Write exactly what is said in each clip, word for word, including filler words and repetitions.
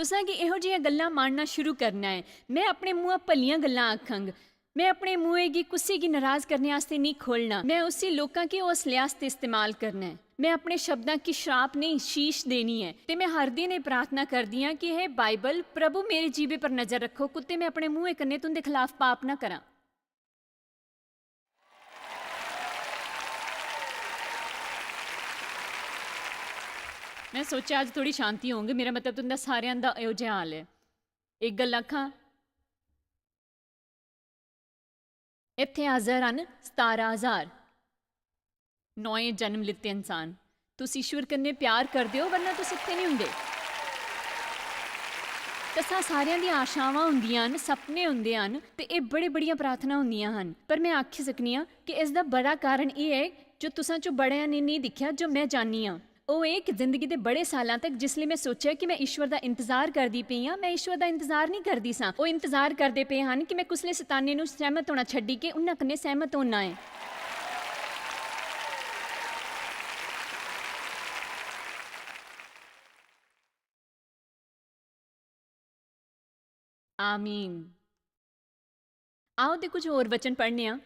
तुसां गी एहो जिहियां गल्लां मानना शुरू करना ऐ। में अपने मुंहा भलियां गल्लां आखंग। में अपने मुंहै गी कुसै गी नराज करने आस्तै नेईं खोलना। में उसी लोकां गी हौसले आस्तै इस्तेमाल करना ऐ। में अपने शब्दां गी श्राप नेईं, शीश देनी ऐ। ते में हर दिन एह् प्रार्थना करदी आं कि हे बाइबल, प्रभु, मेरे जीबे पर नजर रक्खो, कुतै में अपने मुंहै कन्नै तुं'दे खलाफ पाप ना करां। में सोचेआ अज्ज थोड़ी शांति होंग, मेरा मतलब तुं'दा सारेआं दा एहो जेहा हाल ऐ। इक गल्ल आखां, इत्थै हाजर हन सतारां हजार नोए जन्म लित्ते इंसान। तुस ईश्वर कन्नै प्यार करदे ओ, वरना तुस इत्थै निं हुंदे। तुसां सारेआं दियां आशावां होंदियां न, सपने होंदे हन, ते एह् बड़े बड़ियां प्रार्थनां होंदियां हन। पर में आखी सकनी आं कि इसदा बड़ा कारण एह् ऐ जो तुसां चों बड़ेआं ने नेईं दिक्खेआ जो में जाननी आं। ओह् एह् कि जिंदगी दे बड़े सालां तक जिसलै में सोचेआ कि में ईश्वर दा इंतजार करदी पेई आं, में ईश्वर दा इंतजार निं करदी सां। ओह् इंतजार करदे पे हन कि में कुसलै शताने नू सैह्मत होना छड्डी के उन्हां कन्नै सैह्मत होना ऐ। आमीन। आओ ते कुछ होर वचन पढ़ने आं।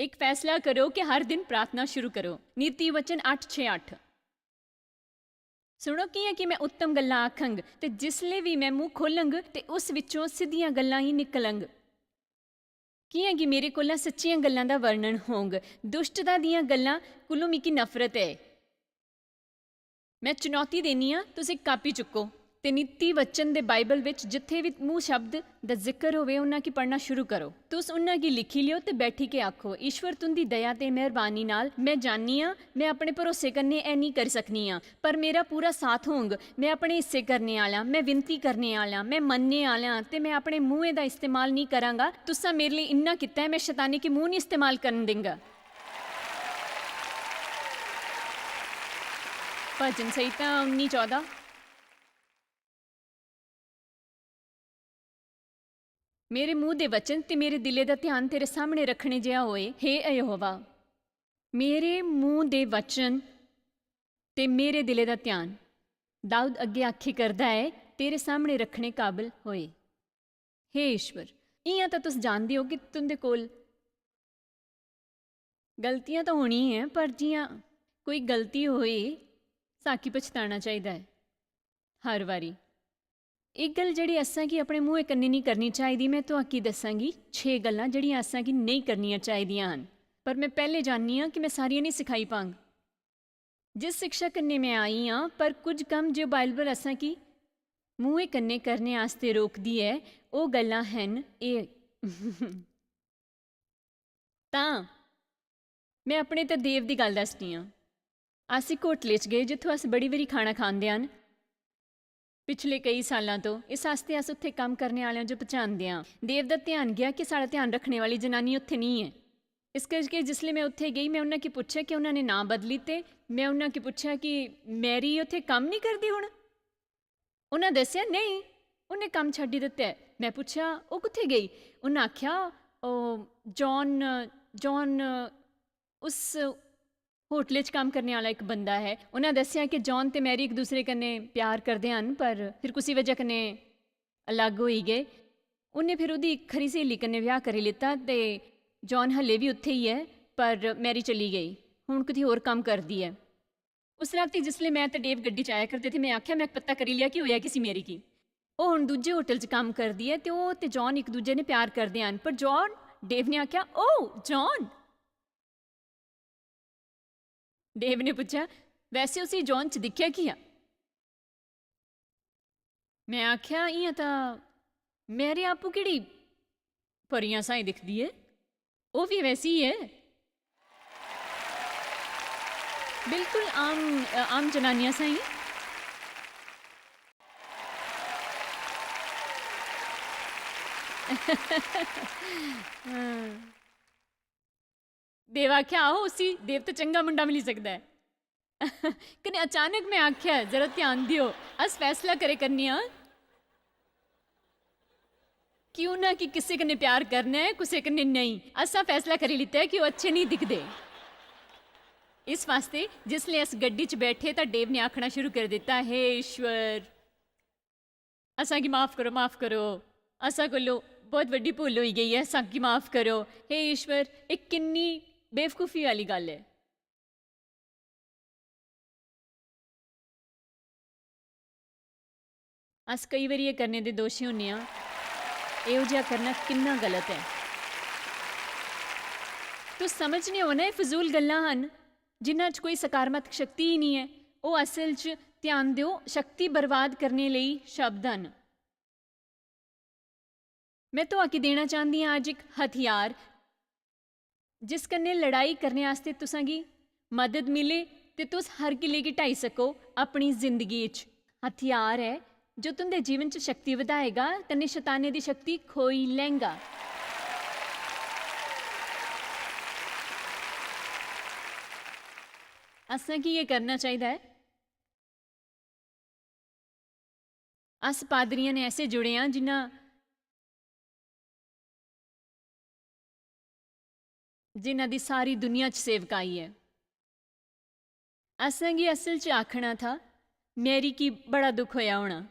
इक फैसला करो कि हर दिन प्रार्थना शुरू करो। नीति वचन अट्ठ छे अट्ठ। सुनो, कियां कि में उत्तम गल्लां आखंग, ते जिसले भी में मुंह खोलंग, ते उस विचों सिद्धियां गल्लां ही निकलंग। कियां कि मेरे कोला सच्चियां गल्लां दा वर्णन होंग, दुष्टता दियां गल्लां कोलों मिगी नफरत ऐ। में चुनौती देनी आं, तुस इक कापी चुक्को ते नीति वचन दे बाइबल विच जित्थे भी मूह शब्द दा जिक्र होवे, उन्हां की पढ़ना शुरू करो। तुस उन्हां की लिखी लियो ते बैठी के आखो, "ईश्वर तुंदी दया ते मेहरबानी नाल, में जाननी आं, में अपने भरोसे कन्नै एह नेईं करी सकनी आं, पर मेरा पूरा साथ होंग। में अपने हिस्से करने आह्ला, में विनती करने आह्ला, में मन्नने आह्ला, ते में अपने मूहें दा इस्तेमाल नेईं करांगा। तुसां मेरे लेई इन्ना कीता ऐ, में शतानी गी मूंह नेईं इस्तेमाल करन देंगा।" भजन संहिता उन्नी चौदां। मेरे मुंह दे वचन ते मेरे दिले दा ध्यान तेरे सामने रखने जेहा होए, हे यहोवा। मेरे मुंह दे वचन ते मेरे दिले दा ध्यान, दाऊद अग्गें आखी करदा ऐ, तेरे सामने रखने काबल होए। हे ईश्वर, इ'यां तां तुस जानदे ओ कि तुं'दे कोल गलतियां तां होनी ऐ, पर जि'यां कोई गलती होए, साकी पछताना चाहिदा ऐ हर बारी। इक गल्ल जेह्ड़ी असें गी अपने मुंहै कन्नै निं करनी चाहिदी, में तुआकी दस्सां गी छे गल्लां जेह्ड़ियां असें गी नेईं करनियां चाहिदियां हन, पर में पैह्लें जाननी आं कि में सारियां निं सखाई पांग। जिस शिक्षा कन्नै में आई आं, पर कुछ कम्म जो बाइबल असें गी मुंहै कन्नै करने आस्तै रोकदी ऐ, ओह् गल्लां हन एह्। तां में अपने ते देव दी गल्ल दस्सनी आं। अस इक होटलै च गे जित्थूं अस बड़ी बारी खाना खांदे हन। पिछले केई साल्लां तो इस आस्तै अस उत्थै कम्म करने आह्लेआं जो पछानदे आं। देव दा ध्यान गेआ कि साढ़ा ध्यान रक्खने वाली जनानी उत्थै निं ऐ। इस करके जिसलै में उत्थै गेई, में उन्हां गी पुच्छेआ कि उन्हां ने नांऽ बदली ते में उन्हां गी पुच्छेआ कि मैरी उत्थै कम्म निं करदी हुन? उन्हां दस्सेआ, "नेईं, उन्नै कम्म छड्डी दित्ता ऐ।" में पुच्छेआ, "ओह् कुत्थै गेई?" उन्हां आखेआ, "ओह् जॉन, जॉन उस होटलै च कम्म करने आह्ला इक बंदा ऐ।" उन्हां दस्सेआ कि जॉन ते मैरी इक दूसरे कन्नै प्यार करदे हन, पर फिर कुसै वजह कन्नै अलग होई गे। उन्नै फिर ओह्दी इक खरी स्हेली कन्नै ब्याह् करी लेता ते जॉन हल्ले बी उत्थै ही ऐ, पर मैरी चली गेई, हुन कुतै होर कम्म करदी ऐ। उस रातीं जिसलै में ते डेव गड्डी च आया करदे थे, में आखेआ, "में पता करी लेआ कि होएआ किसी मैरी गी। ओह् हुन दूजे होटल च कम्म करदी ऐ ते ओह् ते जॉन इक दूजे ने प्यार करदे हन।" पर जॉन, डेव ने आखेआ, "ओह्, जॉन!" डेव ने पुच्छेआ, "वैसे उसी जॉन च दिक्खेआ की हा?" में आखेआ, "इ'यां तां मैरी आपूं केह्ड़ी परियां साहीं दिखदी ऐ, ओह् बी वैसी ऐ, बिल्कुल आम, आम जनानियां साहीं।" देव आखेआ, "आहो, उसी देव ते चंगा मुंडा मिली सकदा ऐ।" कन्नै अचानक में आखेआ, "जरा ध्यान देओ, अस फैसला करे करने आं कि उन्हां गी किसे कन्नै प्यार करना ऐ, कुसै कन्नै नेईं। असां फैसला करी लैता ऐ कि ओह् अच्छे नेईं दिखदे।" इस वास्ते जिसलै अस गड्डी च बैठे तां डेव ने आखना शुरू करी दित्ता, "हे ईश्वर, असांगी माफ करो, माफ करो, असां कोलों बहुत बड्डी भुल होई गई ऐ, असांगी माफ करो। हे ईश्वर, एह् किन्नी बेवकूफी आह्ली गल्ल ऐ। अस केई बारी एह् करने दे दोशी होन्ने आं। एह् जेहा करना किन्ना गलत ऐ। तुस समझने ओ ना, एह् फजूल गल्लां हन, जिन्हां च कोई सकारात्मक शक्ति ही निं ऐ। ओह् असल च, ध्यान देओ, शक्ति बर्बाद करने लेई शब्द हन। में तुआकी देना चांह्दी आं अज्ज इक हथियार, जिस कन्नै लड़ाई करने आस्तै तुसां गी मदद मिले ते तुस हर किले गी ढाई सको अपनी जिंदगी च। हथियार ऐ जो तुं'दे जीवन च शक्ति बधाएगा, कन्नै शतानै दी शक्ति खोई लैंगा। असें गी एह् करना चाहिदा ऐ। अस पादरियां ने ऐसे जुड़े आं जिन्ना, जिन्ना दी सारी दुनिया च सेवकाई ऐ। असें गी असल च आखना था, मैरी गी बड़ा दुख होया होना।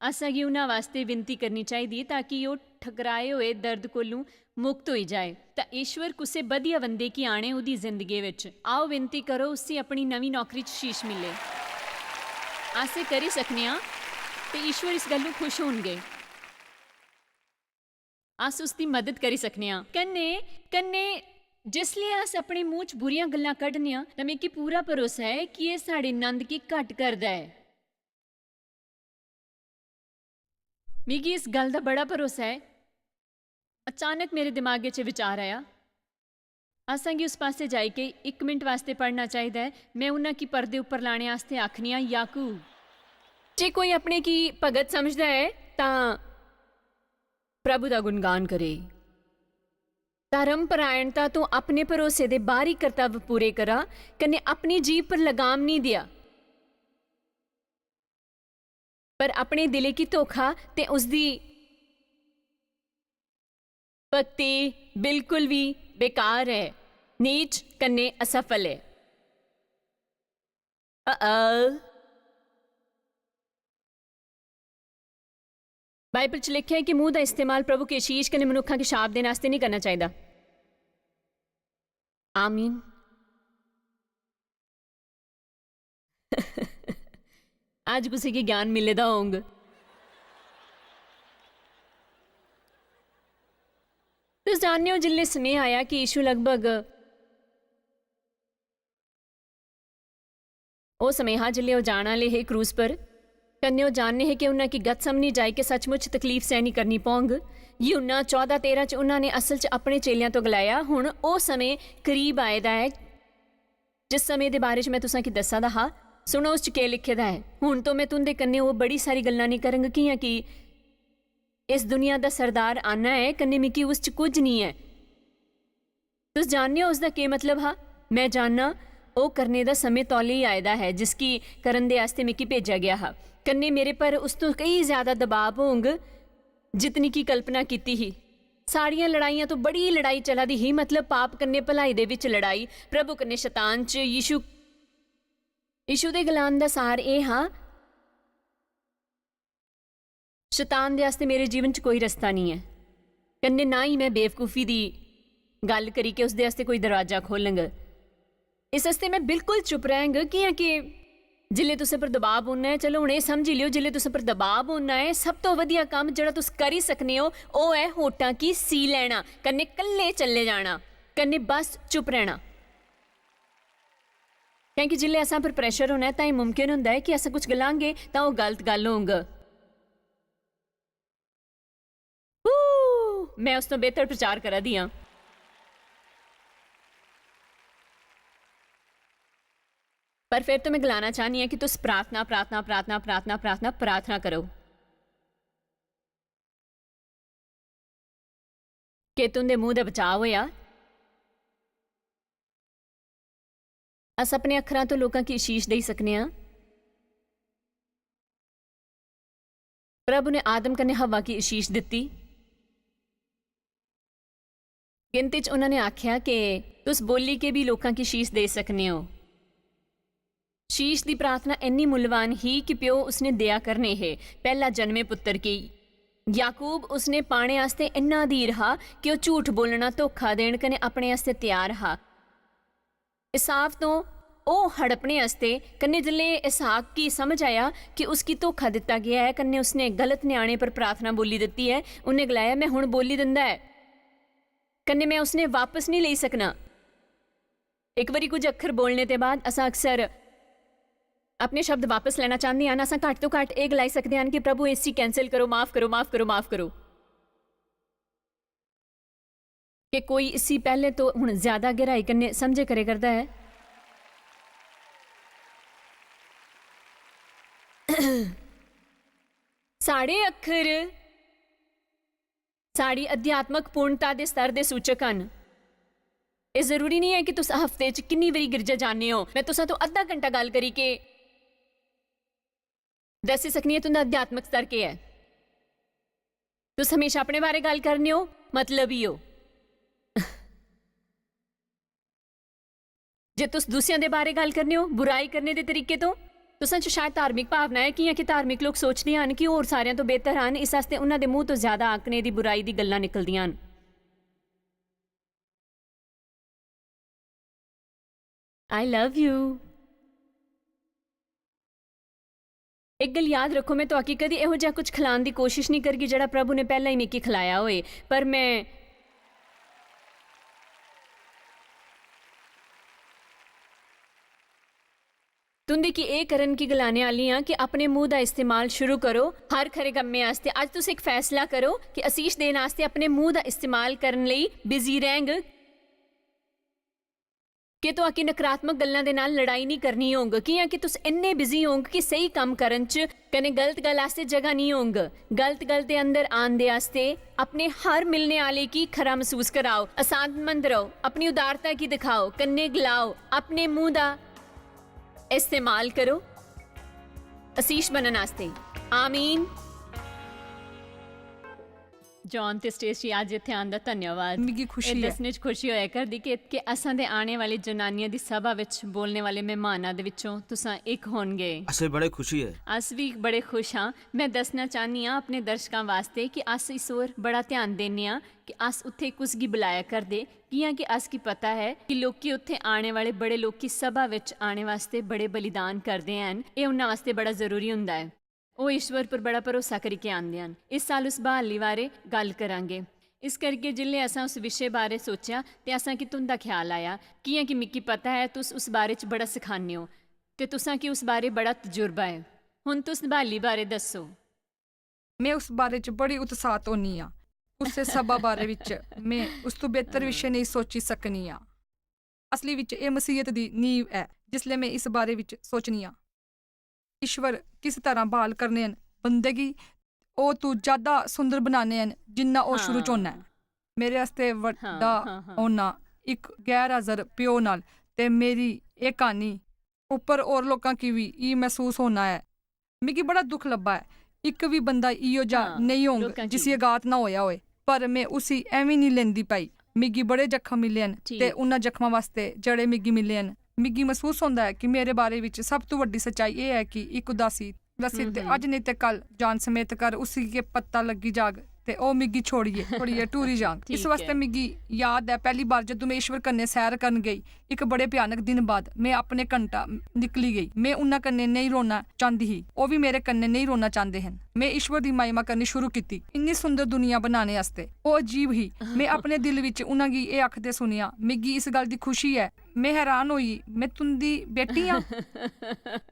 असें गी उन्हां वास्तै विनती करनी चाहिदी ताकि ओह् ठकराए होए दर्द कोलू मुक्त होई जाए। तां ईश्वर कुसै बधिया बंदे गी आने ओह्दी जिंदगी विच। आओ विनती करो उसी अपनी नमीं नौकरी च शीश मिले। अस एह् करी सकने आं ते ईश्वर इस गल्लों खुश होनगे। अस उसदी मदद करी सकने आं। कन्नै, कन्नै जिसलै अस अपने मूंह च बुरियां गल्लां कड्ढने आं तां मिगी पूरा भरोसा ऐ कि एह् साढ़े नंद गी घट्ट करदा ऐ। मिगी इस गल्ल दा बड़ा भरोसा ऐ। अचानक मेरे दिमाग च विचार आया, असें गी उस पासै जाई के इक मिंट वास्तै पढ़ना चाहिदा ऐ। में उन्हां गी पर्दे उप्पर लाने आस्तै आखनी आं, याकूब। जे कोई अपने गी भगत समझदा ऐ तां प्रभु दा गुणगान करे। धर्म परायणता तों अपने भरोसे दे बाहरी कर्तव्य पूरे करा, कन्नै अपनी जीभ पर लगाम नेईं देआ। पर अपने दिलै गी धोखा ते उसदी भक्ति बिल्कुल बी बेकार ऐ, नीच कन्नै असफल ऐ। Uh-oh। बाइबल च लिखेआ ऐ कि मुंह दा इस्तेमाल प्रभु गी आशीष कन्नै मनुक्खां गी शाप देने आस्तै नेईं करना चाहिदा। आमीन। अज्ज कुसै गी ज्ञान मिले दा होंग। तुस जानने ओ, जिसलै समें आया कि यीशु लगभग ओह् समें हा जिसलै ओह् जान आह्ले हे क्रूस पर, कन्नै ओह् जानने हे कि उन्हां गी गतसमनी जाई के सचमुच तकलीफ सैहनी करनी पौंग। यूहन्ना चौदां तेरां च उन्हां ने असल च अपने चेलेआं तो गलाया, "हुन ओह् समें करीब आए दा ऐ, जिस समें दे बारे च में तुसां गी दस्सा दा हा। सुनो, उस च केह् लिखे दा ऐ। हुन तो में तुं'दे कन्नै ओह् बड़ी सारी गल्लां नेईं करंग, कि'यां कि इस दुनिया दा सरदार आना ऐ, कन्नै मिगी उस च कुछ नेईं ऐ।" तुस जानने ओ उसदा केह् मतलब हा? में जानना, ओह् करने दा समें तौले ही आए दा ऐ, जिसगी करन दे आस्तै मिगी भेजेआ गेआ हा। कन्नै मेरे पर उस तो केई ज्यादा दबाव होंग, जितनी की कल्पना कीती ही। सारियां लड़ाइयां तो बड़ी लड़ाई चला दी ही, मतलब पाप कन्नै भलाई दे बिच लड़ाई, प्रभु कन्नै शतान च, यीशु, यीशु दे गलान दा सार एह् हा, शतान दे आस्तै मेरे जीवन च कोई रस्ता निं ऐ, कन्नै ना ही में बेवकूफी दी गल्ल करी के उसदे आस्तै कोई दरवाजा खोलंग। इस आस्तै में बिल्कुल चुप रैहंग, कि'यां के जिल्लै तुसें पर दबाव पौना ऐ, चलो, हुन एह् समझी लैओ, जिल्लै तुसें पर दबाव पौना ऐ, सब तो वधिया कम्म जेह्ड़ा तुस करी सकने ओ, ओह् ऐ होटां गी सी लैना, कन्नै कल्ले चले जाना, कन्नै बस चुप रैहना। क्योंकि जिसलै असां पर pressure होना ऐ, तां एह् मुमकिन होंदा ऐ कि अस कुछ गलांगे, तां ओह् गलत गल्ल होंग। ऊ, में उस तो बेहतर प्रचार करा दी आं। पर फिर तो में गलाना चाह्न्नी आं कि तुस प्रार्थना, प्रार्थना, प्रार्थना, प्रार्थना, प्रार्थना, प्रार्थना करो। के तुं'दे मुंह दा बचाव होया? अस अपने अक्खरां तो लोकां गी आशीष देई सकने आं। प्रभु ने आदम कन्नै हव्वा गी आशीष दित्ती। गिनती च उन्होंने आख्या कि तुस बोली के भी लोकां गी आशीष देई सकने ओ। शीश दी प्रार्थना इन्नी मुल्लवान ही कि प्यो उसने देआ करने हे, पैह्ला जन्मे पुत्तर गी। याकूब उसने पाने आस्तै इन्ना अधीर हा कि ओह् झूठ बोलना, धोखा देन कन्नै अपने आस्तै त्यार हा। एसाव तो ओह् हड़पने आस्तै, कन्नै जिसलै एसाक गी समझ आया कि उसगी धोखा दित्ता गेआ ऐ, कन्नै उसने गलत ञ्याणे पर प्रार्थना बोल्ली दित्ती ऐ, उन्नै गलाया, "में हुन बोल्ली दिंदा ऐ, कन्नै में उसने वापस नेईं लेई सकना।" इक बारी कुछ अक्खर बोलने दे बाद असां अक्सर अपने शब्द वापस लैना चांह्दे हन। असां घट्ट तो घट्ट एह् गलाई सकदे हन कि, "प्रभु, इसी cancel करो, माफ करो, माफ करो, माफ करो।" कि कोई इसी पैह्लें तो हुन ज्यादा गैहराई कन्नै समझे करे करदा ऐ। साढ़े अक्खर साढ़ी अध्यात्मक पूर्णता दे स्तर दे सूचक हन। एह् जरूरी निं ऐ कि तुस हफ्ते च किन्नी बारी गिरजा जाने ओ। में तुसां तो अद्धा घंटा गल्ल करी के दस्सी सकनी आं तुं'दा अध्यात्मक स्तर केह् ऐ। तुस हमेशा अपने बारे गल्ल करने ओ, मतलबी ओ। जे तुस दूसरेआं दे बारे गल्ल करने ओ, बुराई करने दे तरीके तो, तुसां च शायद धार्मिक भावना ऐ, कि'यां कि धार्मिक लोक सोचदे हन कि होर सारेआं तो बेहतर हन, इस आस्तै उन्हां दे मूंह तो ज्यादा आखने दी बुराई दी गल्लां निकलदियां हन। I love you। इक गल्ल याद रक्खो, में तुआकी कदी एहो जेहा कुछ खलान दी कोशिश निं करगी जेह्ड़ा प्रभु ने पैह्लें ई मिगी खलाया होए, पर में तुं'दे गी एह् करन की गलाने आह्ली आं कि अपने मूंह दा इस्तेमाल शुरू करो हर खरे कम्मै आस्तै। अज्ज तुस इक फैसला करो कि आशीष देने आस्तै अपने मूंह दा इस्तेमाल करन लेई बिजी रैंह्ग। के तुआकी नकारात्मक गल्लां दे नाल लड़ाई निं करनी होंग, कि'यां कि तुस इन्ने बिजी होंग कि स्हेई कम्म करन च कन्नै गलत गल्ल आस्तै जगह निं होंग। गलत गल्ल दे अंदर आन दे आस्तै अपने हर मिलने आह्ले गी खरा मसूस कराओ, असांतमंद रहो, अपनी उदारता गी दिखाओ, कन्नै गलाओ, अपने मूंह दा इस्तेमाल करो आशीष बनन आस्तै। आमीन। जॉन ते स्टेसी, अज्ज इत्थै आन दा धन्यवाद। मिगी खुशी एह् ऐ। दस्सने च खुशी होआ करदी कि, कि असां दे आने वाली जनानियां दी सभा विच बोलने वाले मेहमानां दे विचों तुसां इक होनगे। असें बड़े खुशी ऐ। अस बी बड़े खुश आं। में दस्सना चाह्न्नी आं अपने दर्शकां वास्ते कि अस इस ओर बड़ा ध्यान दिन्ने आं कि अस उत्थै कुस गी बुलाया करदे, कि'यां कि अस गी पता ऐ कि लोकी उत्थै आने वाले बड़े लोकी सभा विच आने वास्ते बड़े बलिदान करदे हन। एह् उन्हां वास्ते बड़ा जरूरी हुंदा ऐ। ओह् ईश्वर पर बड़ा भरोसा करियै आंदे हन। इस साल उस ब्हाली बारै गल्ल करांगे। इस करियै जिसलै असां उस विशे बारै सोचेआ ते असां गी तुं'दा ख्याल आया, कि'यां कि मिगी पता ऐ तुस उस बारै च बड़ा सखाने ओ ते तुसां गी उस बारै बड़ा तजुर्बा ऐ। हुन तुस ब्हाली बारै दस्सो। में उस बारे च बड़ी उत्साहत होन्नी आं। कुसै सभा बारे विच में उस तों बेहतर विशे नेईं सोची सकनी आं। असली विच एह् मसीहत दी नींव ऐ। जिसलै में इस बारे विच सोचनी आं, ईश्वर किस तरह ब्हाल करने न बंदे गी, ओह् तू ज्यादा सुंदर बनाने न जिन्ना ओह् शुरू च होना ऐ। मेरे आस्तै बड्डा होना इक गैर हाजर प्यो नाल ते मेरी एह् क्हानी उप्पर होर लोकां की बी ई मसूस होना ऐ। मिगी बड़ा दुख लब्भा ऐ। इक बी बंदा इयो जा नेईं होंग जिसी अघात ना होया होए, पर में उसी एवं नहीं लेंदी पाई। मिगी बड़े जख्म मिले न ते उन्हां जख्मां वास्ते जेह्ड़े मिगी मिले न। मिगी मसूस होंदा ऐ कि मेरे बारे विच सब तू वड्डी सच्चाई एह् ऐ कि इक उदासी, उदासी ते अज्ज नेईं ते कल जान समेत कर उसी गै पता लग्गी जाग ते ओह् मिगी छोड़ियै, छोड़ियै टूरी जाग। इस वास्ते मिगी याद ऐ, पैह्ली बार जदूं में ईश्वर कन्नै सैर करन गेई, इक बड़े भयानक दिन बाद में अपने घंटा निकली गेई। में उन्हां कन्नै नेईं रोना चांह्दी ही, ओह् बी मेरे कन्नै नेईं रोना चांह्दे हन। में ईश्वर दी महिमा करनी शुरू कीती, इन्नी सुंदर दुनिया बनाने आस्तै। ओह् अजीब ही। में अपने दिल विच उन्हां गी एह् आखदे सुनेआ, "मिगी इस गल्ल दी खुशी ऐ।" में हैरान होई, "में तुं'दी बेटी आं?"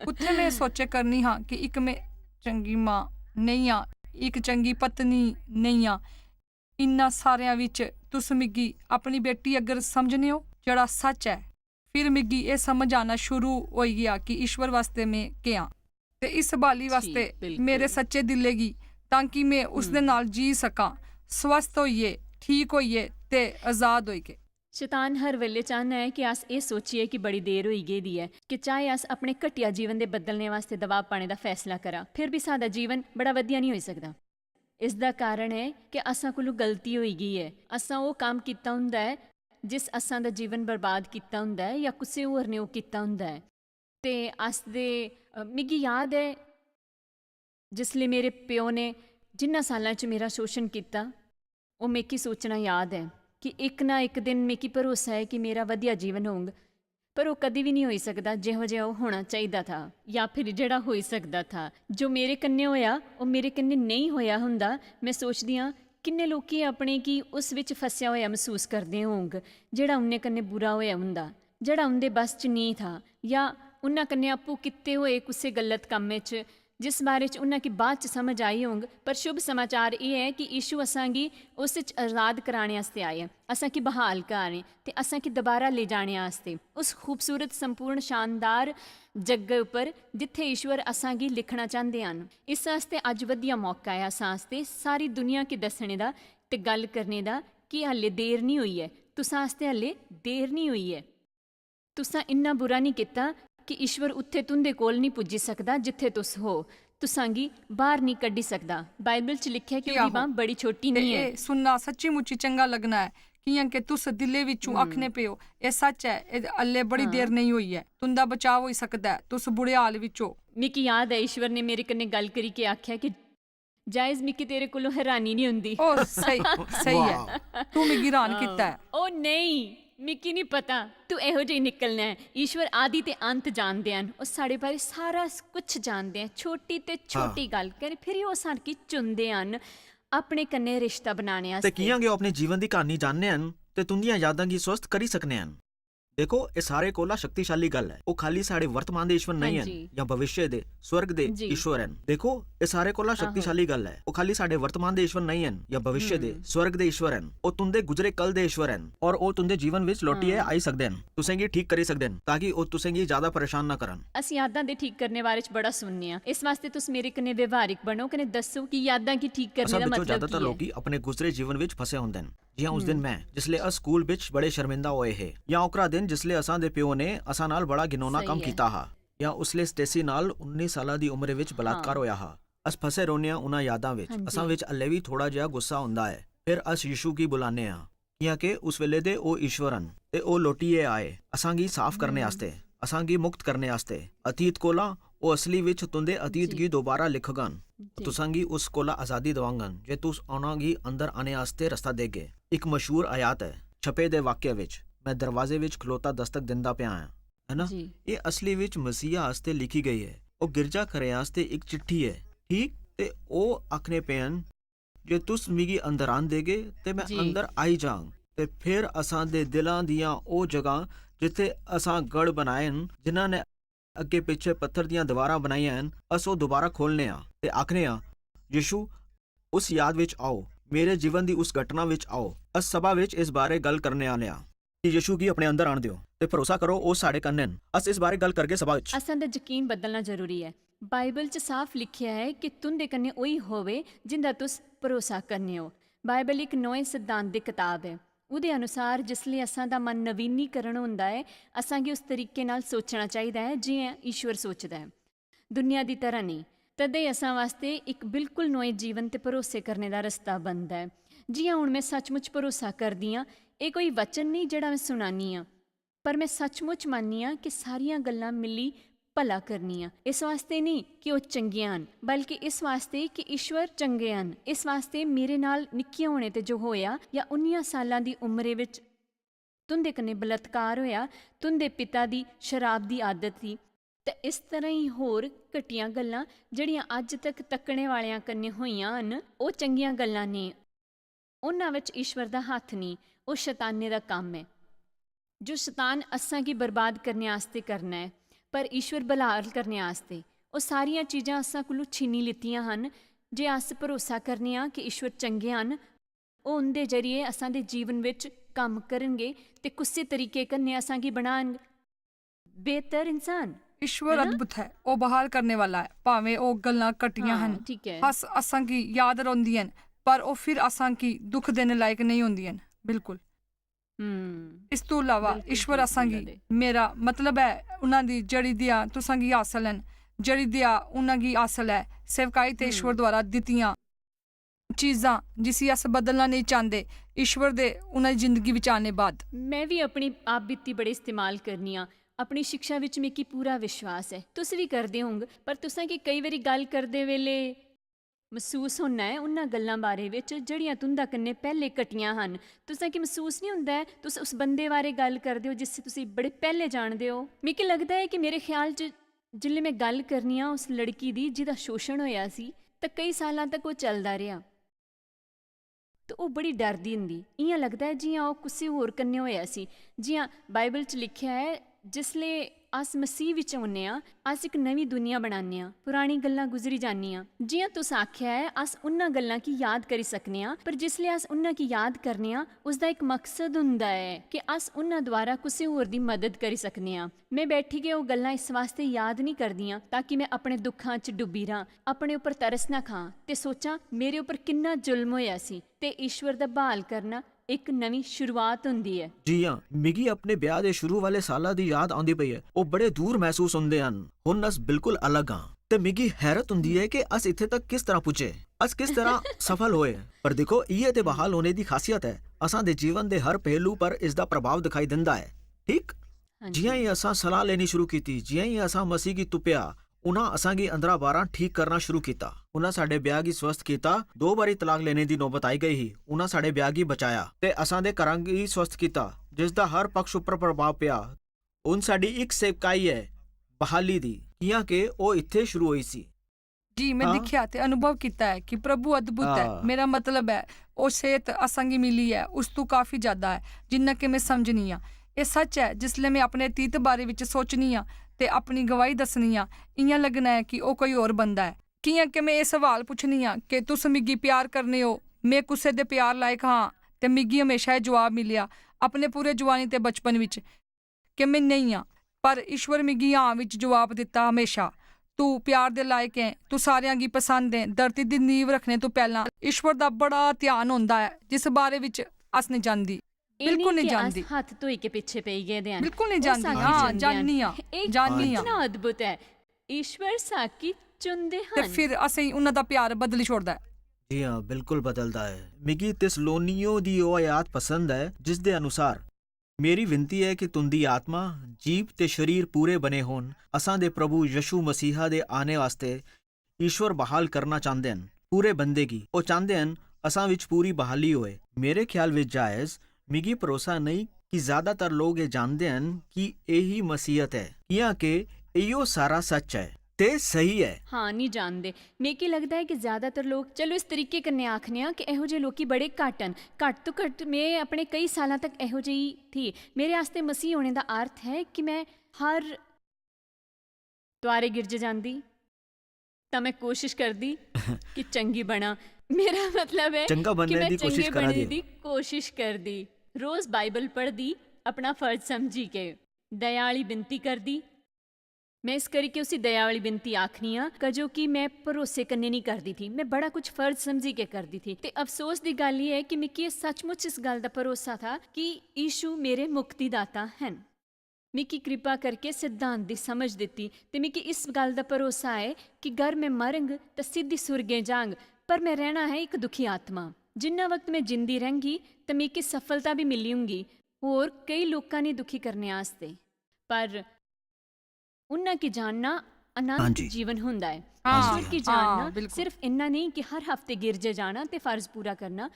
उत्थें में सोचे करनी हां कि इक में चंगी मां नेईं आं, इक चंगी पत्नी नेईं आं। इन्ना सारेआं विच तुस मिगी अपनी बेटी अगर समझने ओ, जेह्ड़ा सच ऐ। फिर मिगी एह् समझ आना शुरू होई गेआ कि ईश्वर वास्ते में केह् आं ते इस ब्हाली वास्ते मेरे सच्चे दिलै गी, तां कि में उसदे नाल जी सकां, स्वस्थ होइयै, ठीक होइयै ते आजाद होइयै। शैतान हर बेल्लै चाह्न्ना ऐ कि अस एह् सोचियै कि बड़ी देर होई गेदी ऐ, कि चाहे अस अपने घटिया जीवन दे बदलने वास्ते दबाऽ पाने दा फैसला करां, फिर बी साढ़ा जीवन बड़ा बधिया निं होई सकदा। इसदा कारण ऐ कि असां कोलू गलती होई गेई ऐ। असां ओह् कम्म कीता होंदा ऐ जिस असां दा जीवन बर्बाद कीता होंदा ऐ जां कुसै होर ने ओह् कीता होंदा ऐ। ते अस दे, अ, मिगी याद ऐ जिसलै मेरे प्यो ने जिन्ना साल्लां च मेरा शोशन कीता, ओह् मिगी सोचना याद ऐ कि इक ना इक दिन मिगी भरोसा ऐ कि मेरा वधिया जीवन होंग, पर ओह् कदी बी निं होई सकदा जेहो जेहा ओह् होना चाहिदा था, जां फिर जेह्ड़ा होई सकदा था। जो मेरे कन्नै होएआ, ओह् मेरे कन्नै नेईं होएआ होंदा। में सोचदी आं, किन्ने लोकी अपने गी उस बिच फसेआ होएआ मसूस करदे होंग, जेह्ड़ा उं'दे कन्नै बुरा होएआ होंदा, जेह्ड़ा उं'दे बस च नेईं था, जां उन्ना कन्नै आपूं कीते होए कुसै गलत कम्मै च, जिस बारे च उन्ना गी बाद च समझ आई होंग। पर शुभ समाचार एह् ऐ कि यीशु असांगी उस च आजाद कराने आस्तै आए, असांगी बहाल करने ते असांगी दोबारा ले जाने आस्तै उस खूबसूरत, संपूर्ण, शानदार जगह उप्पर जित्थै ईश्वर असांगी लिखना चांह्दे हन। इस आस्तै अज्ज वधिया मौका ऐ असां आस्तै सारी दुनिया गी दस्सने दा ते गल्ल करने दा कि हाले देर निं होई ऐ, तुसां आस्तै हाले देर निं होई ऐ। तुसां इन्ना बुरा निं कीता कि ईश्वर उत्थै तुं'दे कोल निं पुज्जी सकदा जित्थै तुस हो, तुसांगी बाह्र निं कड्ढी सकदा। बाइबल च लिखेआ कि ओह्दी आहो। बांह् बड़ी छोटी ते निं ऐ। एह् सुनना सच्ची मुच्ची चंगा लग्गना ऐ, कि'यां के तुस दिलै विचों हम्म। आखने पे ओ, "एह् सच्च ऐ, एह् अल्ले बड़ी हां। देर नेईं होई ऐ, तुं'दा बचाव होई सकदा ऐ, तुस बुरे हाल विच ओ।" मिगी याद ऐ, ईश्वर ने मेरे कन्नै गल्ल करी के आखेआ कि जायज, मिगी तेरे कोलों हैरानी निं होंदी। ओह् स्हेई, स्हेई ऐ। वाह। तू मिगी हैरान हां। कीता ऐ। ओह् नेईं, मिगी निं पता तू एहो जेही निकलना ऐ। ईश्वर आदि ते अंत जानदे हन, ओह् साढ़े बारे सारा कुछ जानदे हन, छोटी ते छोटी हां। गल्ल करी, फिर ओह् साढ़ी चुनदे हन अपने कन्नै रिश्ता बनाने ते आस्तै। कि'यां गै ओह् अपने जीवन दी क्हानी जानने हन ते तुं'दियां यादां गी स्वस्थ करी सकने हन। देखो, एह् सारे कोला शक्तिशाली गल्ल ऐ। ओह् खाली साढ़े वर्तमान दे ईश्वर नेईं हां हन जी। जां भविष्य दे, स्वर्ग दे जी। ईश्वर हन। देखो, एह् सारे कोला आहो। शक्तिशाली गल्ल ऐ। ओह् खाली साढ़े वर्तमान दे ईश्वर नेईं हन जां भविष्य दे, हम्म। स्वर्ग दे ईश्वर हन। ओह् तुं'दे गुजरे कल दे ईश्वर हन और ओह् तुं'दे जीवन विच लौटियै हां। आई सकदे हन। तुसेंगी ठीक करी सकदे हन ताकि ओह् तुसेंगी ज्यादा परेशान ना करन। अस यादां दे ठीक करने बारे च बड़ा सुनने आं। इस वास्ते तुस मेरे कन्नै व्यवहारिक बनो कन्नै दस्सो कि यादां गी ठीक करने असां दा विचों मतलब ज्यादातर की ऐ? लोकी अपने गुजरे जीवन विच फसे होंदे न। जि'यां उस दिन हम्म। में, जिसलै अस स्कूल बिच बड़े शर्मिंदा होए हे, जां ओकरा दिन जिसलै असां दे प्यो ने असां नाल बड़ा घिनौना सही कम्म ऐ। कीता हा, जां उसलै स्टेसी नाल उन्नी साला दी उम्र विच बलात्कार हां। होया हा। अस फसे रौह्ने आं उन्हां यादां विच। हां जी। असां विच हल्ले बी थोड़ा जेहा गुस्सा होंदा ऐ। फिर अस यीशु गी बुलाने आं, कि'यां के उस वेले दे ओह् ईश्वर हन ते ओह् लौटियै आए असां गी साफ करने हम्म। आस्तै, असां गी मुक्त करने आस्तै। अतीत कोला ओह् असली विच तुं'दे अतीत जी। गी दोबारा लिखगन। जी। तुसां गी उस कोला अजादी दवांगन जे तुस उ'नां गी अंदर आने आस्तै रस्ता देगे। इक मशहूर आयत ऐ, छपे दे वाक्य विच, "मैं दरवाजे विच खलोता दस्तक दिंदा पेआ आं", है ना? जी। एह् असली विच मसीहा आस्तै लिखी गई ऐ। ओह् गिरजा घरें आस्तै इक चिट्ठी ऐ, ठीक? ते ओह् आखने पे हन जे तुस मिगी अंदर आन देगे ते मैं जी। अंदर आई जांग। ते फिर असां दे दिलां दियां ओह् जगहां जित्थै असां गढ़ बनाए न, जिन्हां ने अग्गें पिच्छें पत्थर दियां दीवारां बनाइयां हन, अस ओह् दोबारा खोलने आं ते आखने आं, "यीशु, उस याद विच आओ, मेरे जीवन दी उस घटना विच आओ।" अस सभा विच इस बारे गल्ल करने आह्ले आं कि यीशु गी अपने अंदर आन देओ ते भरोसा करो, ओह् साढ़े कन्नै न। अस इस बारे गल्ल करगे सभा विच। असां दा यकीन बदलना जरूरी ऐ। बाइबल च साफ लिखेआ ऐ कि तुं'दे कन्नै ओही होवे जिं'दा तुस भरोसा करने ओ। बाइबल इक नोए सिद्धांत दी कताब ऐ। ओह्दे अनुसार जिसलै असां दा मन नवीनीकरण होंदा ऐ, असां गी उस तरीके नाल सोचना चाहिदा ऐ जि'यां ईश्वर सोचदा ऐ, दुनिया दी तरह नेईं। तदे असां वास्ते इक बिल्कुल नोए जीवन ते भरोसे करने दा रस्ता बनदा ऐ। जि'यां हुन में सचमुच भरोसा करदी आं, एह् कोई वचन नेईं जेह्ड़ा में सुनानी आं, पर में सचमुच मन्ननी आं कि सारियां गल्लां मिली भला करनियां। इस वास्ते नेईं कि ओह् चंगियां न, बल्कि इस वास्ते कि ईश्वर चंगे हन। इस वास्ते मेरे नाल निक्के होने ते जो होया, या उन्नियां साल्लां दी उम्रे विच तुं'दे कन्नै बलात्कार होया, तुं'दे पिता दी शराब दी आदत ही, ते इस तरह ही होर घटियां गल्लां जेह्ड़ियां अज्ज तक तकने वालेआं कन्नै होइयां हन, ओह् चंगियां गल्लां नेईं। उन्हां विच ईश्वर दा हत्थ नेईं, ओह् शताने दा कम्म ऐ। जो शतान असां गी बर्बाद करने आस्तै करना ऐ, पर ईश्वर बहाल करने आस्तै। ओह् सारियां चीजां असां कोलू छीनी लित्तियां हन। जे अस भरोसा करने आं कि ईश्वर चंगे हन, ओह् उं'दे जरिए असां दे जीवन विच कम्म करनगे ते कुसै तरीके कन्नै असां गी बनान बेहतर इंसान। ईश्वर है ना? अद्भुत है, ओह् बहाल करने वाला ऐ। भावें ओह् गल्लां घटियां हां, हन, ठीक ऐ। अस, असां गी याद रौंह्दियां न, पर ओह् फिर असां गी दुख देने लायक नेईं होंदियां न। बिल्कुल। हम्म। इस तों इलावा बिल्कुल ईश्वर ठीक असां गी, बोल्ला दे। मेरा मतलब ऐ, उन्हां दी जेह्ड़ी दियां तुसां गी हासल हन, जेह्ड़ी दिया उन्हां गी हासल ऐ, सेवकाई ते ईश्वर हम्म। द्वारा दित्तियां चीजां जिसी अस बदलना नेईं चांह्दे, ईश्वर दे उन्हां दी जिंदगी बिच आने बाद। में भी अपनी आप बीती बड़ी इस्तेमाल करनी आं। अपनी शिक्षा विच मिगी पूरा विश्वास ऐ। तुस भी करदे होंग, पर तुसें गी केई बारी गल्ल करदे बेल्ले मसूस होना ऐ उन्हां गल्लां बारे विच जेहड़ियां तुंदा कन्नै पैहले घटियां हन। तुसें गी मसूस नहीं हुंदा ऐ, तुस उस बंदे बारे गल्ल करदे हो जिसी तुसी बड़े पैहले जानदे हो? मिगी लगदा ऐ कि मेरे ख्याल च जिसलै में गल्ल करनी आं उस लड़की दी जिदा शोषण होया सी, तां केई सालां तक ओह चलदा रेहा। ते ओह बड़ी डरदी हुंदी। इयां लगदा ऐ जियां ओह कुसै होर कन्नै होया सी। जियां बाइबल च लिखेआ ऐ, "जिसलै अस मसीह विच औने आं, अस इक नमीं दुनिया बनाने आं। पुरानी गल्लां गुजरी जानियां।" जियां तुस आखेआ ऐ, अस उन्हां गल्लां गी याद करी सकने आं, पर जिसलै अस उन्हां गी याद करने आं, उसदा इक मकसद हुंदा ऐ कि अस उन्हां द्वारा कुसै होर दी मदद करी सकने आं। में बैठी गै ओह गल्लां इस वास्ते याद नहीं करदियां ताकि में अपने दुखां च डुब्बी रां, अपने उप्पर तरस ना खां ते सोचां मेरे उप्पर किन्ना जुल्म होया सी। ते ईश्वर दा ब्हाल करना इक नमीं शुरुआत हुंदी ऐ। जी हां, मिगी अपने ब्याह दे शुरू वाले साला दी याद आंदी पई ऐ। ओह बड़े दूर महसूस हुंदे हन। हुन अस बिल्कुल अलग हां। ते मिगी हैरत हुंदी ऐ कि अस इत्थे तक किस तरह पुज्जे, अस किस तरह सफल होए। पर दिक्खो, इयै ते बहाल होने दी खासियत ऐ। असां दे जीवन दे हर पहलू पर इस दा प्रभाव दिखाई दिंदा ऐ। ठीक? हां जी। जियां ही असां सलाह लेनी शुरू कीती, जियां ही असां मसीह गी तुप्पेआ, उन्हां असां गी अंदरा बाहरां ठीक करना शुरू कीता। उन्हां साडे ब्याह गी स्वस्थ कीता। दो बारी तलाक लेने दी नौबत आई गई ही। उन्हां साडे ब्याह गी बचाया ते असां दे घरां गी स्वस्थ कीता, जिस दा हर पक्ष उप्पर प्रभाव पेआ। हुन साडी इक सेवकाई ऐ बहाली दी, कियां के ओह इत्थे शुरू होई सी। जी, में हां। दिक्खेआ ते अनुभव कीता ऐ कि प्रभु अद्भुत ऐ। हां। मेरा मतलब ऐ, ओह सेहत असां गी मिली ऐ, उस तू काफी ज्यादा ऐ, जिन्ना कि में समझनी आं। एह सच ऐ, जिसलै में अपने अतीत बारे विच सोचनी आं ते अपनी गवाही दस्सनी आं, इयां लगना ऐ कि ओह कोई होर बंदा ऐ। कियां कि में एह सवाल पुच्छनी आं कि तुस मिगी प्यार करने ओ, में कुसै दे प्यार लायक हां, ते मिगी हमेशा एह जवाब मिलेआ, अपने पूरे जुआनी ते बचपन विच, कि में नेईं आं, पर ईश्वर मिगी हां विच जवाब दित्ता हमेशा। तू प्यार दे लायक ऐं, तू सारेआं गी पसंद ऐं। धरती दी नींव रखने तों पैह्लां ईश्वर दा बड़ा ध्यान होंदा ऐ, जिस बारे विच अस निं जानदी। एह् बिल्कुल निं निं कि अस जानदी। हत्थ धोई के पिच्छे पेई गेदे हन। बिल्कुल निं ओह् जानदी। साकी हां, चुनदे हन। जाननी आं, एह् जाननी आं। कितना अद्भुत ऐ। ईश्वर साकी चुनदे ते हन। फिर असेंगी उन्हां दा प्यार बदली छोड़दा ऐ। जी हां, बिल्कुल बदलदा ऐ। मिगी तिस्सलुनीकियों दी ओह् आयत पसंद ऐ, जिसदे अनुसार मेरी विनती ऐ कि तुंदी आत्मा, जीभ ते शरीर पूरे बने होन। असां दे प्रभु यीशु मसीहा दे आने आस्तै ईश्वर बहाल करना चांह्दे हन पूरे बंदे गी। ओह् चांह्दे हन असां विच पूरी बहाली होए। मेरे ख्याल विच जायज, मिगी भरोसा नेईं कि ज्यादातर लोक एह् जानदे हन कि एही मसीहत ऐ, कियां के इयो सारा सच ऐ ते सही ऐ। हां, निं जानदे। मिगी लगदा ऐ कि ज्यादातर लोक, चलो इस तरीके कन्नै आखने आं कि एहो जेह् लोकी बड़े घट्ट न। घट्ट तो घट्ट में अपने केई सालां तक एहो जेही थी। मेरे आस्तै मसीह होने दा अर्थ ऐ कि में हर तुआरे गिरजे जांदी, तां में कोशिश करदी कि चंगी बनां। मेरा मतलब ऐ चंगा कि बनने में दी कोशिश चंगे करा बनने दी। दी कोशिश करदी। रोज बाइबल पढ़दी, अपना फर्ज समझी के। दया आह्ली विनती करदी। में इस करी के उसी दया आह्ली विनती आखनी आं, कजो कि में भरोसे कन्नै निं करदी थी, में बड़ा कुछ फर्ज समझी के करदी थी। ते अफसोस दी गल्ल एह् ऐ कि मिगी एह् सचमुच इस गल्ल दा भरोसा था कि यीशु मेरे मुक्तिदाता हन। मिगी कृपा करके सिद्धांत दी समझ दित्ती ते मिगी इस गल्ल दा भरोसा ऐ कि गर में मरंग तां सिद्धी सुरगें जांग, पर में रैह्ना ऐ इक दुखी आत्मा। जिन्ना वक्त में जिंदी रैंह्गी तां मिगी सफलता बी मिली होंगी, होर केई लोकां गी दुखी करने आस्तै। पर उन्ना की जानना अनंत हां जी। जीवन हुंदा ऐ। हां, ईश्वर की हां, जानना बिल्कुल। सिर्फ इन्ना नेईं कि हर हफ्ते गिरजे जाना ते फर्ज पूरा करना,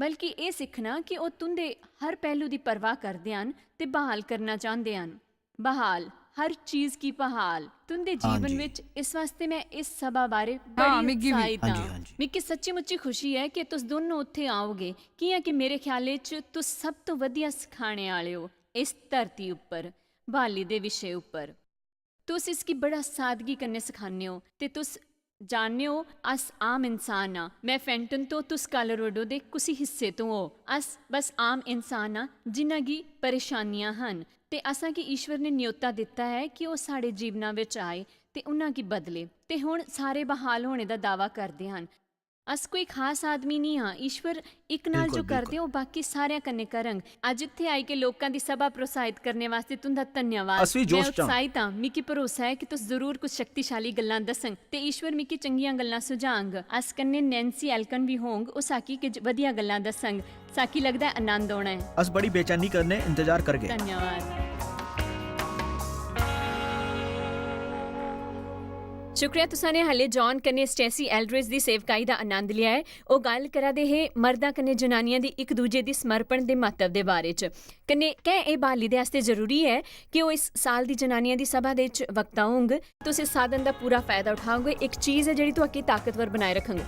बल्कि एह् सिक्खना कि ओह् तुं'दे हर पैह्लू दी परवाह करदे हन ते बहाल करना चांह्दे हन। बहाल, हर चीज की बहाल। तुं'दे हां जीवन जी। विच इस वास्ते में इस सभा बारे हां, बड़ी मिगी बी। उत्साहित हां जी, आं। हां जी। मिगी सच्ची मुच्ची खुशी ऐ कि तुस दोनों उत्थे आओगे, कि'यां कि मेरे ख्याले च तुस सब तो वधिया सखाने आह्ले ओ इस धरती उप्पर, बहाली दे विशे उप्पर। तुस इसगी बड़ा सादगी कन्नै सखाने ओ ते तुस जानने ओ, अस आम इंसान आं। में फैंटन तो, तुस कालोराडो दे कुसी हिस्से तो ओ। अस बस आम इंसान आं जिन्हां गी परेशानियां हन। ते असां गी ईश्वर ने न्योता दित्ता ऐ कि ओह् साढ़े जीवना विच आए ते उन्हां गी बदले। ते हुन सारे बहाल होने दा दावा करदे हन। अस कोई खास आदमी निं हां। ईश्वर इक नाल बिल्कुल, जो करदे बिल्कुल। ओह् बाकी सारेआं कन्नै करंग। अज्ज इत्थै आई के लोकां दी सभा प्रोत्साहित करने वास्ते तुं'दा धन्यवाद। अस बी में जोश च आं। उत्साहित आं। मिगी भरोसा ऐ कि तुस जरूर कुछ शक्तिशाली गल्लां दस्संग ते ईश्वर मिगी चंगियां गल्लां सुझांग। अस कन्नै नैन्सी एल्कन बी होंग। ओह् साकी किश वधिया गल्लां दस्संग। साकी लगदा ऐ आनंद औना ऐ। अस बड़ी बेचैनी कन्नै इंतजार करगे। धन्यवाद। शुक्रिया, तुसां ने हाले जॉन कन्नै स्टेसी एल्ड्रिज दी सेवकाई दा आनंद लेआ ऐ। ओह् गल्ल करा दे हे मर्दां कन्नै जनानियां दी इक दूजे दी समर्पण दे म्हत्तव दे बारे च। कन्नै कैं एह् ब्हाली दे आस्तै जरूरी ऐ कि ओह् इस साल दी जनानियां दी सभा दे च वक्ता होंग। तुस इस साधन दा पूरा फायदा उठाओगे। इक चीज ऐ जेह्ड़ी तुआकी ताकतवर बनाए रखग।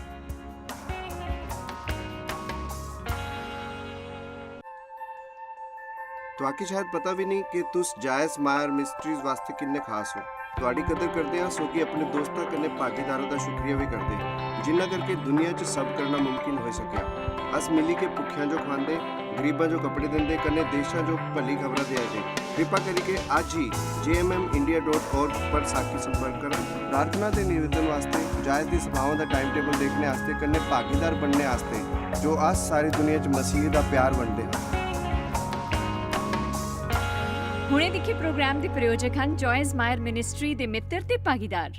तुआकी शायद पता भी नहीं कि तुस जायज मायर मिस्ट्रीज वास्ते किन्ने खास हो। तुआडी कदर करदे आं, सोगी अपने दोस्तां कन्नै भागीदारां दा शुक्रिया भी करदे, जिन्ना करके दुनिया च सब करना मुमकिन होई सकेआ। अस मिली के भुक्खेआं जो खवांदे, गरीबां जो कपड़े दिंदे, कन्नै देशां जो भली खबरां देआ दे। कृपा करियै अज्ज ही J M M India dot org पर साकी संपर्क करो। प्रार्थना ते निवेदन वास्ते, जायज दी सभाओं दा टाइम टेबल देखने आस्तै, कन्नै भागीदार बनने आस्तै, जो अस सारी दुनिया च मसीह दा प्यार बंडदे हां। हुणे दिक्खे प्रोग्राम दे प्रायोजक हन जॉयज मायर मिनिस्ट्री दे मित्र ते भागीदार।